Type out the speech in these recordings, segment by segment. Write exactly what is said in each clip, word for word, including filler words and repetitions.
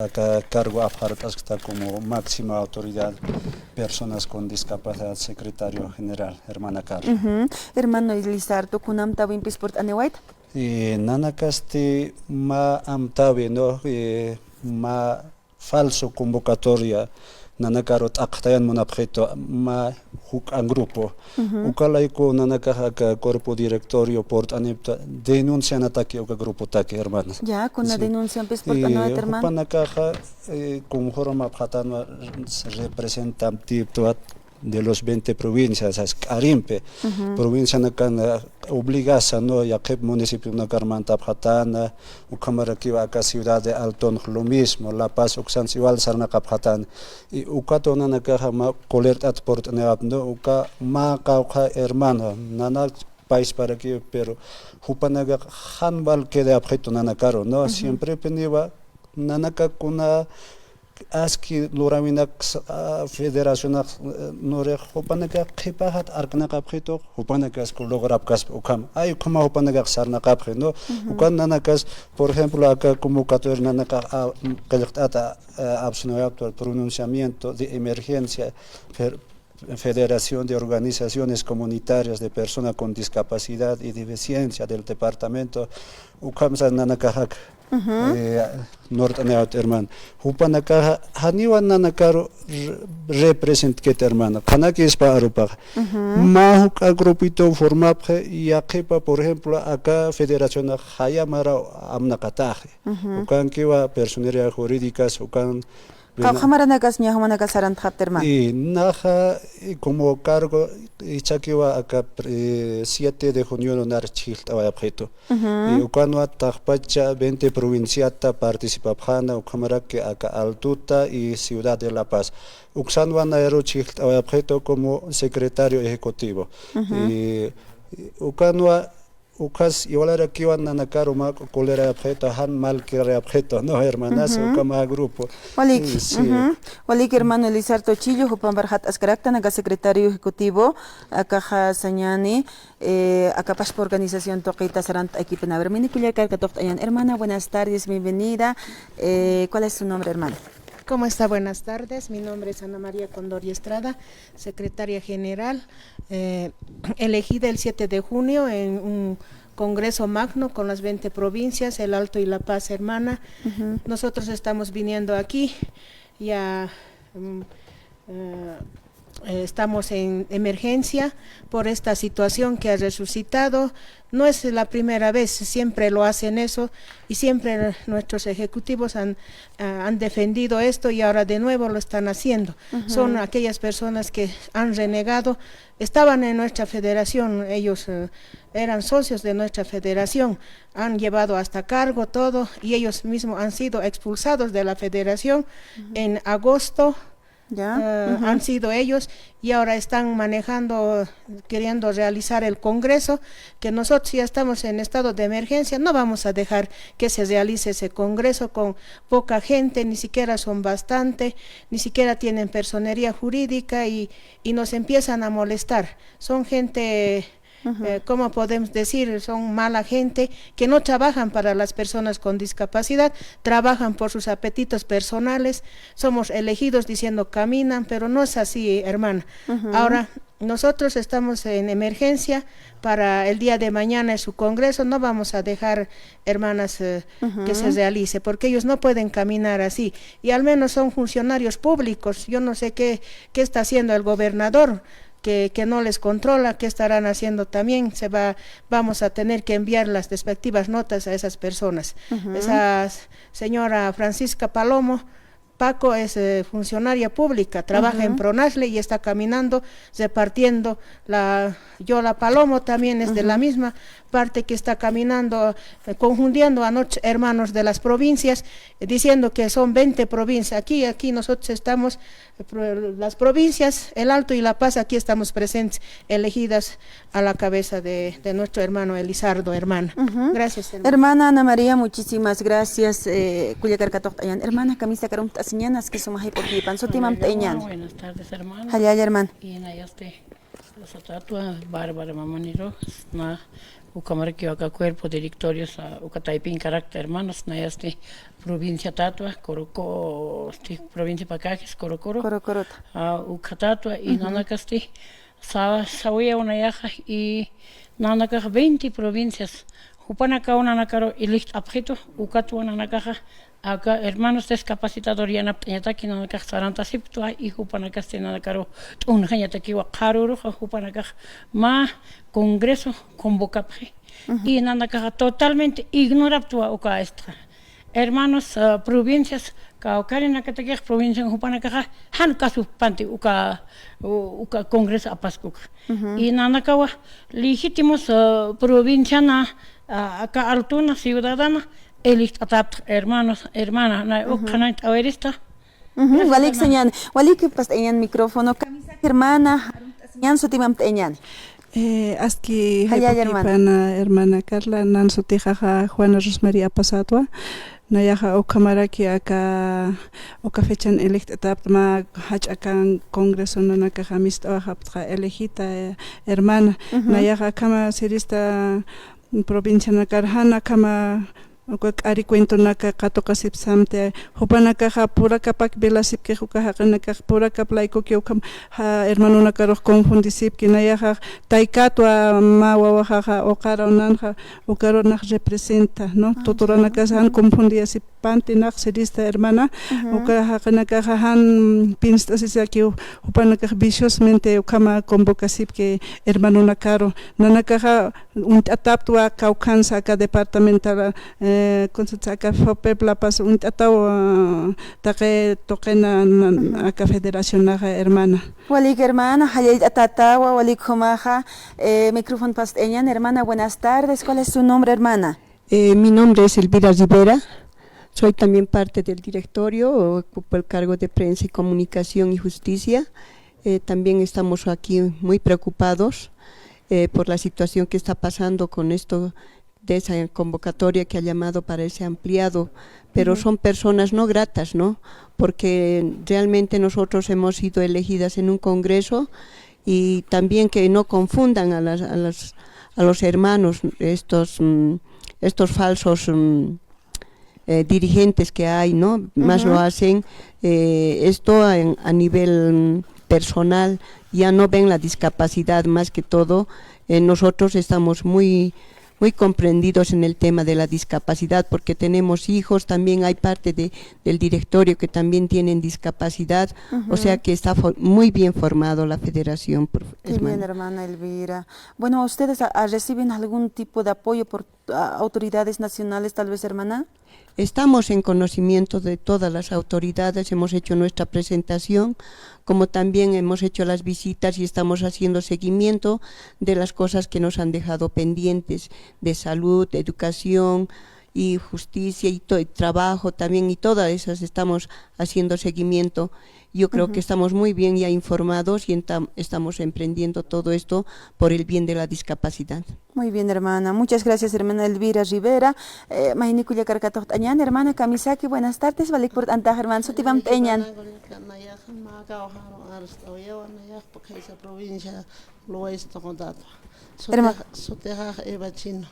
Aka cargo apxart'askta como máxima autoridad personas con discapacidad, secretario general, hermana Carla. Ujú. Hermano Elizardo, kunamtäwimpis purt'aniwayta? Eh, nanakasti mä amtäwi, ¿no? Eh, mä falso convocatoria nanakaru t'aqtayan munapxitu, mä juk'an grupo. Ujú. Uka layku nanakax aka cuerpo directorio purt'anipta denuncianataki uka grupotaki, hermana. Ya, kuna denunciampis purt'aniwayta, hermano. Jupanakaxa, eh, conformapxatanwa representantiptwa de los veinte provincias, as k'arimpi. Ujú. Provincianakan, eh, obligasa, ¿no? Yaqhip municipionakar mantapxatana, ukhamarakiwa aka ciudad de Altonx lo mismo, La Paz uksansa igual sarnaqapxatana. Y ukatwa nanakaxa mä colert'at purt'aniwapta, ¿no? Uka mä qawqha hermano, nanak paysparakiwa, pero jupanakax jan wal quedayapxitu nanakaru, ¿no? Ujú. Siemprepiniwa nanaka kuna aski luräwinak, ah, federacionax, eh, nurix jupanakax qhipaxat arknaqapxitu, jupanakas lograpkaspa ukham. Ay, ukhama jupanakax sarnaqapxi, ¿no? Ujú. Ukan nanakas, por ejemplo, aka convocatoria nanakax, ah, qillqt'ata, eh, apsunawayapta pronunciamiento de emergencia, fer-, Federación de Organizaciones Comunitarias de Personas con Discapacidad y Deficiencia del Departamento, ukhamsa nanakaxak, eh, nort'anayawt, hermano. Jupanakaxa janiwa nanakaru re-, representkit, hermano. Qhanakispa arupaxa. Mä juk'a grupito formapxi, yaqhipa, por ejemplo, aka federacionax jaya maraw amnaqataxi. Ukankiwa personería jurídicas, ukan Qawqha maranakas ña jumanakas sarantxapta, hermano. Y naxa, eh, como cargo, eh, jichhakiwa aka, eh, siete de junio nar chhijlt'awayapxitu. Y ukanwa taqpacha veinte provinciata participapxäna, ukhamaraki aka Altuta y Ciudad de La Paz. Uksanwa nayaru chhijlt'awayapxitu como secretario ejecutivo. Y, y ukanwa Ukas igualarakiwa nanakaru mä colerayapxitu, jan malquerayapxitu, ¿no, hermanas? Uka mä grupo. Walik. Eh, sí. Walik, hermano Elizardo Chillo, jupampar jat'askaraktan aka secretario ejecutivo, akaxa sañäni, eh, aka pachpa organización tuqita sarant'aykipina. A ver, mini kullakar katuqt'añän. Hermana, buenas tardes, bienvenida. Eh, ¿cuál es su nombre, hermana? ¿Cómo está? Buenas tardes. Mi nombre es Ana María Condori Estrada, secretaria general, eh, elegida el siete de junio en un congreso magno con las veinte provincias, El Alto y La Paz, hermana. Nosotros estamos viniendo aquí, ya, mm, eh, eh, estamos en emergencia por esta situación que ha resucitado. No es la primera vez, siempre lo hacen eso y siempre nuestros ejecutivos han, ah, han defendido esto y ahora de nuevo lo están haciendo. Son aquellas personas que han renegado, estaban en nuestra federación, ellos, eh, eran socios de nuestra federación, han llevado hasta cargo todo y ellos mismos han sido expulsados de la federación en agosto. Ya. Eh, han sido ellos y ahora están manejando, queriendo realizar el congreso, que nosotros ya estamos en estado de emergencia, no vamos a dejar que se realice ese congreso con poca gente, ni siquiera son bastante, ni siquiera tienen personería jurídica y, y nos empiezan a molestar. Son gente eh, ¿cómo podemos decir? Son mala gente, que no trabajan para las personas con discapacidad, trabajan por sus apetitos personales. Somos elegidos diciendo caminan, pero no es así, hermana. Ahora, nosotros estamos en emergencia para el día de mañana en su congreso. No vamos a dejar, hermanas, eh, que se realice, porque ellos no pueden caminar así. Y al menos son funcionarios públicos. Yo no sé qué, qué está haciendo el gobernador que, que no les controla, qué estarán haciendo también. Se va, vamos a tener que enviar las respectivas notas a esas personas. Esa s-, señora Francisca Palomo Paco es, eh, funcionaria pública, trabaja en Pronasle y está caminando, repartiendo la, Yola Palomo también es de la misma parte que está caminando, eh, confundiendo a nuestros hermanos de las provincias, eh, diciendo que son veinte provincias. Aquí, aquí nosotros estamos, eh, pro-, las provincias, El Alto y La Paz, aquí estamos presentes, elegidas a la cabeza de, de nuestro hermano Elizardo, hermana. Gracias, hermana. Hermana Ana María, muchísimas gracias. Eh, kullakar katuqt'añän. Hermana, kamisa karumt'asiñän, aski suma jayp'ukipan. Sutimamt'añän. Buenas tardes, hermana. Jallalla, hermana. Y nayaste, satatwa, Bárbara Mamaniro, na, Ukhamarakiw aka cuerpo directorios, ah, uka taypinkarakta, hermanos, nayasti provinciatatwa, Corocoro, este, provincia Pacajes, Corocoro. Corocorota. Ah, ukhatatwa, y nanakasti, sa-, sawiyaw nayaxa, y nanakax veinte provincias, jupanakaw nanakaru ilikt'apxitu, ukatwa nanakaxa, aka hermanos discapacitador yanapt'añataki nanakax sarantasipktwa, y jupanakasti nanakaru t'unjañatakiwa qharüruxa, jupanakax mä congreso convocapxi. Y nanakaxa totalmente ignorapktwa uka esta. Hermanos, ah, provincias, kawkharinakatakix provincian jupanakaxa, jan kasupxpanti uka, u-, uka congreso apaskukxa. Y nanakawa, legítimos, ah, provinciana, ah, aka altuna, ciudadana, ilikt'atapta, hermanos, hermana, na, uk qhanañ t'awirista. Ujú, walik sañäni, walik past'ayañäni micrófono, kamisaki hermana, jarumt'asiñäni, sutimamt'ayañäni. Eh, aski jayp'ukipana, hermana Carla, nan sutixaxa Juana Rosemary Apasätwa, nayaxa ukhamaraki aka, uka fechan ilikt'atapta mä jach'akan congreso nanakaxa mist'awayapxta elegita, eh, hermana, nayaxa akhama sirista provincianakar jan akhama uka k'ari cuentonaka katuqasipsamti, jupanakaxa purakapak velasipkix uka jaqinakax purakap laykuki ukham, ja, hermanonakarux confundisipki, nayaxa taykatwa mä wawaxaxa uqaraw nanxa, ukaru nax representa, ¿no? Tuturanakas jan confundiyasippanti nax sirista hermana, uka jaqinakaxa jan pinst'asisakiw, jupanakax viciosamente ukhama convocasipki hermanonakaru, nanakaxa uñt'ataptwa kawkhansa aka departamental, eh, kunsa aka FOPEP La Paz uñt'ataw, ah, taqi tuqina, na, aka federacionaxa, hermana. Walik hermana, jallallt'atätawa, walik jumaxa, eh, micrófono past'ayañäni, hermana, buenas tardes, ¿cuál es su nombre, hermana? Eh, mi nombre es Elvira Rivera, soy también parte del directorio, ocupo el cargo de Prensa y Comunicación y Justicia. Eh, también estamos aquí muy preocupados, eh, por la situación que está pasando con esto de esa convocatoria que ha llamado para ese ampliado, pero son personas no gratas, ¿no? Porque realmente nosotros hemos sido elegidas en un congreso y también que no confundan a las, a las, a los hermanos, estos, mm, estos falsos, mm, eh, dirigentes que hay, ¿no? Más lo hacen, eh, esto en, a nivel, mm, personal, ya no ven la discapacidad más que todo. Eh, nosotros estamos muy, muy comprendidos en el tema de la discapacidad, porque tenemos hijos, también hay parte de, del directorio que también tienen discapacidad, o sea que está fo-, muy bien formado la federación, prof-, hermana. Qué bien, hermana Elvira. Bueno, ¿ustedes a, a reciben algún tipo de apoyo por a, autoridades nacionales, tal vez, hermana? Estamos en conocimiento de todas las autoridades, hemos hecho nuestra presentación, como también hemos hecho las visitas y estamos haciendo seguimiento de las cosas que nos han dejado pendientes, de salud, de educación y justicia y to-, y trabajo también, y todas esas estamos haciendo seguimiento. Yo creo que estamos muy bien ya informados y enta-, estamos emprendiendo todo esto por el bien de la discapacidad. Muy bien, hermana. Muchas gracias, hermana Elvira Rivera. Eh, mayni kullakarkatux t'añän, hermana Kamisaki, buenas tardes. Walik purt'antax, hermana. Sutipamt'ayañän. Herma- Sutixax Eva Chino.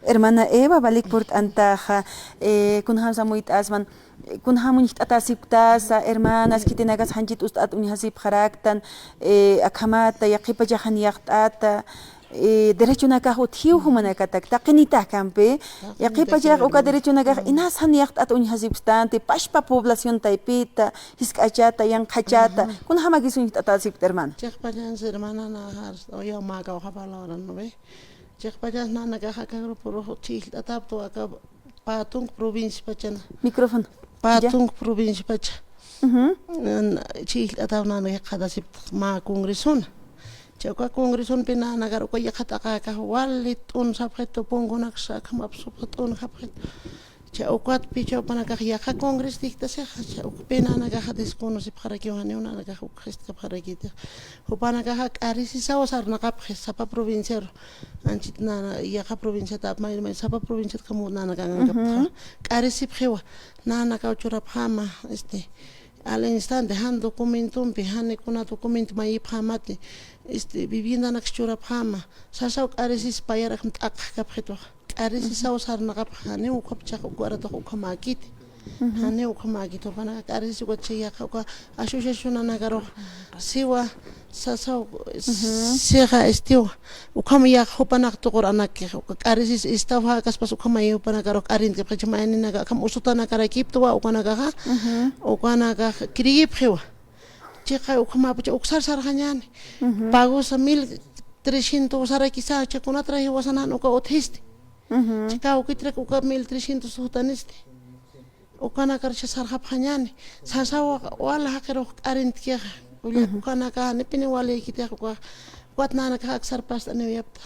Hermana Eva, walik purt'antaxa, eh, kunjam samuyt'asman, eh, kunjam uñjt'atäsipktasa, hermanas, khitinakas janchit ust'at uñjasipxaraktan, eh, akhamata, yaqhipachax jan yaqt'ata, eh, derechonakax utjiw jumanakatak, taqinitakampi, yaqhipachax uka derechonakax inas jan yaqt'at uñjasipktanti, pachpa población taypita, jisk'achata, yanqhachata, kunjamakis uñjt'atäsipkta, hermana. Chiqpachansa, hermana, naxar, oya, mä kawxa palabra, ¿no ve? Chiqpachas nanakax aka grupurux chhijllt'ataptu aka pä tunka provincia pachana. Micrófono. Pä tunka provincia pacha. Nan-, chhijllt'ataw nanakax qhatasipta mä congresona. Chay uka congresonpi nanakar uka yaqha t'aqäkax wali t'unsapxitu, punkunaksa akhamapsupxa t'unjapxitu. Chay ukatpi, chay jupanakax yaqha congresista sixa, chay ukpi nanakaxa desconocipxarakiw, janiw nanakax uk gestkapxarakitix. Jupanakaxa k'arisisaw sarnaqapxi sapa provinciaru, anchhit nana, yaqha provinciata apmayna, sapa provinciat como nanakankapxa. K'arisipxiwa, nanakaw churapxäma, este, Al instante, jan documentompi, jan kuna documento mayipxamati, este, viviendanak churapxama, sasaw k'arisis payarak t'aqxkapxitux, k'arisisaw sarnaqapxa, janiw ukhapchax ukaratux ukhamäkiti. Janiw ukhamäkiti, jupanaka k'arisis ukat chayaqxa, uka asociacionanakarux, siwa, sasaw, sixa, estiwa, ukham yaq jupanaka tuqur anakix, uka k'arisis estafa kaspas ukhamayi jupanakarux k'arintkipxicha, mayaninaka akham usutanakarakiptwa ukanakaxa, ukanakax kriyipxiwa. Chiqa ukhamäpacha uksar sarxañäni. Pagosa mil trescientos sarakisa, chakunatra jiwasanan uka utjisti. Chiqa ukitrak uka mil trescientos jutanisti. Ukanakar sarxapxañäni. Sasawa wal jaqirux k'arintkix. Ukanaka janipini walïkitix uka. Ukat nanakax aksar past'aniwayapta.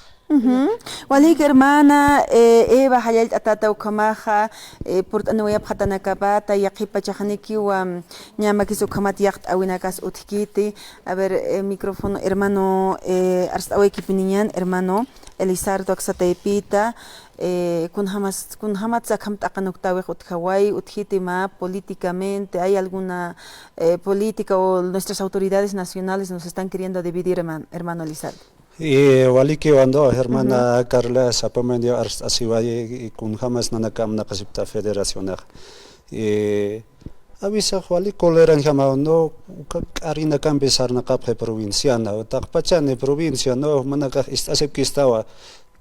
Walïki hermana, eh, Eva, jallallt'atäta ukhamaxa, eh, purt'aniwayapxatanakapata, yaqhipachax janikiwa, mm, ñä makis ukhamat yaqt'äwinakas utjkiti. A ver, eh, micrófono, hermano, eh, arst'awaykipiniñan, hermano Elizardo, aksa taypita, eh, kunjamas, kunjamatsa akham t'aqan uktäwix utjaway, utjiti mä políticamente, ¿hay alguna, eh, política o nuestras autoridades nacionales nos están queriendo dividir, herman-, hermano Elizardo? Y walikiwa, ¿no? Hermana Carla, sapamaniw arst'asiwayi, y kunjamas nanaka amnaqasipta federacionax. Y awisax wali coleranjamaw, ¿no? Uka k'arinakampi sarnaqapxi provinciana, taqpachani provincia, ¿no? Jumanakax ist'asipkistawa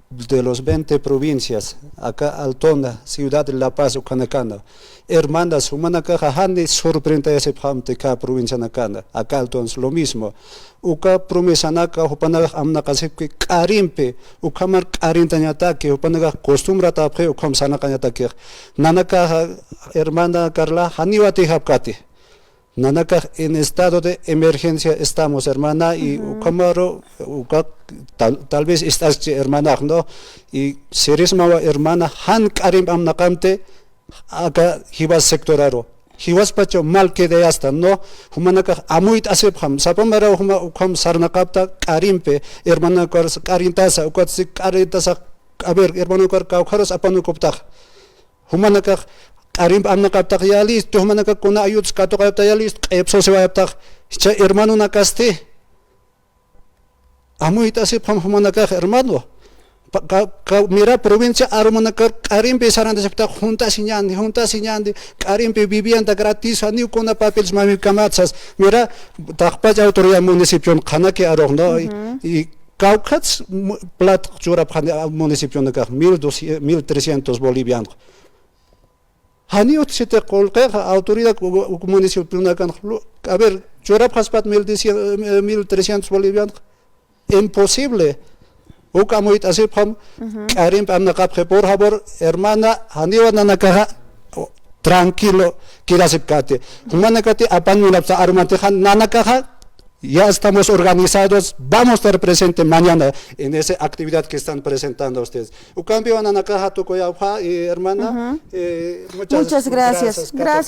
de los veinte provincias, aka Altona, ciudad de La Paz, ukanakana. Hermanas, jumanakaxa jani sorprendayasipxamti kä provincianakana, aka Altona lo mismo. Uka promesanaka jupanakax amnaqasipki k'arimpi, ukhamar k'arintañataki, jupanakax costumbratapxi ukham sarnaqañatakix. Nanakaxa, hermana Carla, janiw atiyapkati. Nanakax en estado de emergencia estamos, hermana, y ukhamaru, uka tal, tal vez ist'askchi hermanax, ¿no? Y sirismawa hermana, jan k'arimpi amnaqamti, aka jiwas sectoraru. Jiwaspacha mal quedayasta, ¿no? Jumanakax amuyt'asipxam, sapamaraw juma ukham sarnaqapta k'arimpi, hermanakar k'arintasa, ukatsi k'arintasa, a ver, hermanakar kawkharus apanukuptax. Jumanakax k'arimpi amnaqaptax ya listo, jumanakax kuna ayudas katuqayapta ya listo, q'ipsusiwayaptax, jichha hermanonakasti. Amuyt'asipxam jumanakax, hermano. Pa-, ka-, ka-, mira, provincia arumanakar k'arimpi sarantasipxtax, juntasiñäni, juntasiñäni, k'arimpi vivienda gratis, janiw kuna papeles mamipkamat sas. Mira, taqpach autoridad municipion qhanaki arux, ¿no? Y, y kawkhats mu-, plata churapxani, ah, municipionakax, mil doscientos, mil trescientos bolivianos. Janiw utjsiti qullqixa autoridad u-, u-, municipionakan, lu-, a ver, churapxaspat mil doscientos, eh, mil trescientos bolivianos. Imposible. Uk amuyt'asipxam, k'arimpi amnaqapxi, por favor, hermana, janiwa nanakaxa, tranquilo, quedasipkati. Jumanakati apan munapsa arumantixa, nanakaxa, ya estamos organizados, vamos a estar presente mañana en esa actividad que están presentando ustedes. Ukampiwa nanakaxa tukuyapxä, y hermana, eh, muchas gracias. Muchas gracias.